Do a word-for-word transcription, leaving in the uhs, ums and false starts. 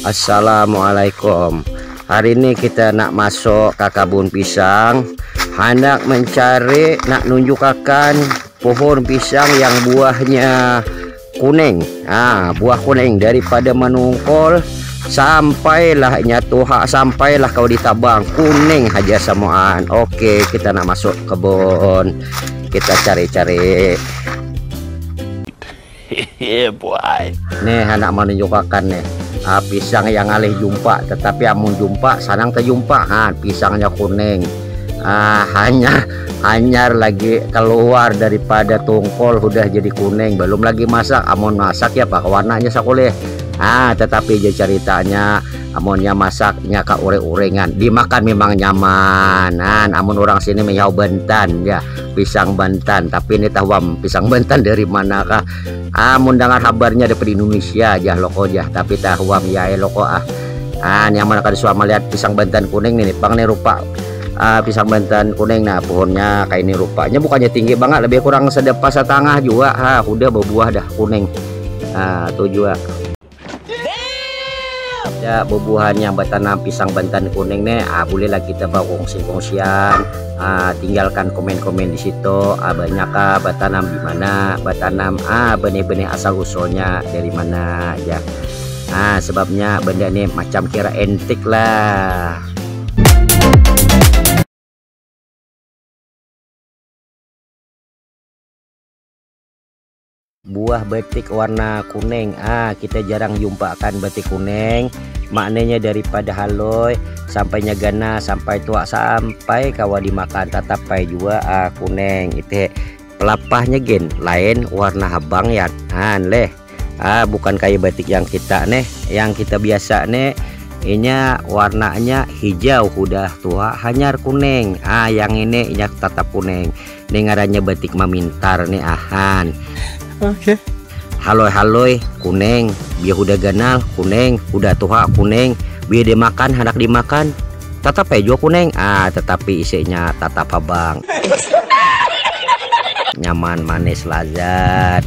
Assalamualaikum. Hari ini kita nak masuk ke kabun pisang, hendak mencari, nak nunjukakan pohon pisang yang buahnya kuning. Ah, buah kuning daripada menungkol sampailah nya tuha, sampailah kau ditabang, kuning haja samuaan. Oke, kita nak masuk kebun. Kita cari-cari. Iya, boy. Nih, anak menunjukkan nih. Ah, pisang yang alih jumpa, tetapi amun jumpa, sanang terjumpa. Ha, pisangnya kuning. Ah, hanya hanyar lagi keluar daripada tungkol udah jadi kuning, belum lagi masak. Amun masak ya, pak, warnanya sakulih. Ah, tetapi aja ceritanya, amunnya masaknya ka uring-uringan, dimakan memang nyaman. Nah, amun orang sini meyau bantan ya, pisang bantan, tapi ini tahuam pisang bantan dari manakah. Amun dengar habarnya dapat di Indonesia aja loko aja, tapi tahuam ya loko ah. Ah, nyaman kada suah melihat pisang bantan kuning nih, pang nih rupa. Ah, pisang bantan kuning, nah, pohonnya kayak ini rupanya, bukannya tinggi banget, lebih kurang sedepa setengah juga. Ha, udah berbuah dah kuning. Ah, tuh juga ada bubuhan yang batanam pisang bantan kuning nih. Ah, bolehlah kita bakongsi-kongsian. Ah, tinggalkan komen-komen di situ. Ah, banyak ah batanam di mana, batanam ah benih-benih asal usulnya dari mana aja. Ah, sebabnya benda nih macam kira entik lah. Buah betik warna kuning. Ah, kita jarang jumpakan betik kuning. Maknanya daripada haloi sampainya ganal, sampai tua, sampai kawa dimakan, tatap pai jua ah kuning. Itu pelapahnya gen lain warna habang ya. Han leh. Ah, bukan kayak batik yang kita nih, yang kita biasa nih. Inya warnanya hijau, udah tua hanyar kuning. Ah, yang ini inya tatap kuning. Ini ngarannya batik mamintar nih, ahan. Oke. Haloi-haloi kuning, biar udah ganal kuning, udah tua kuning, biar dimakan, hendak dimakan, tetap aja kuning. Ah, tetapi isinya tatap habang. Nyaman, manis, lazat.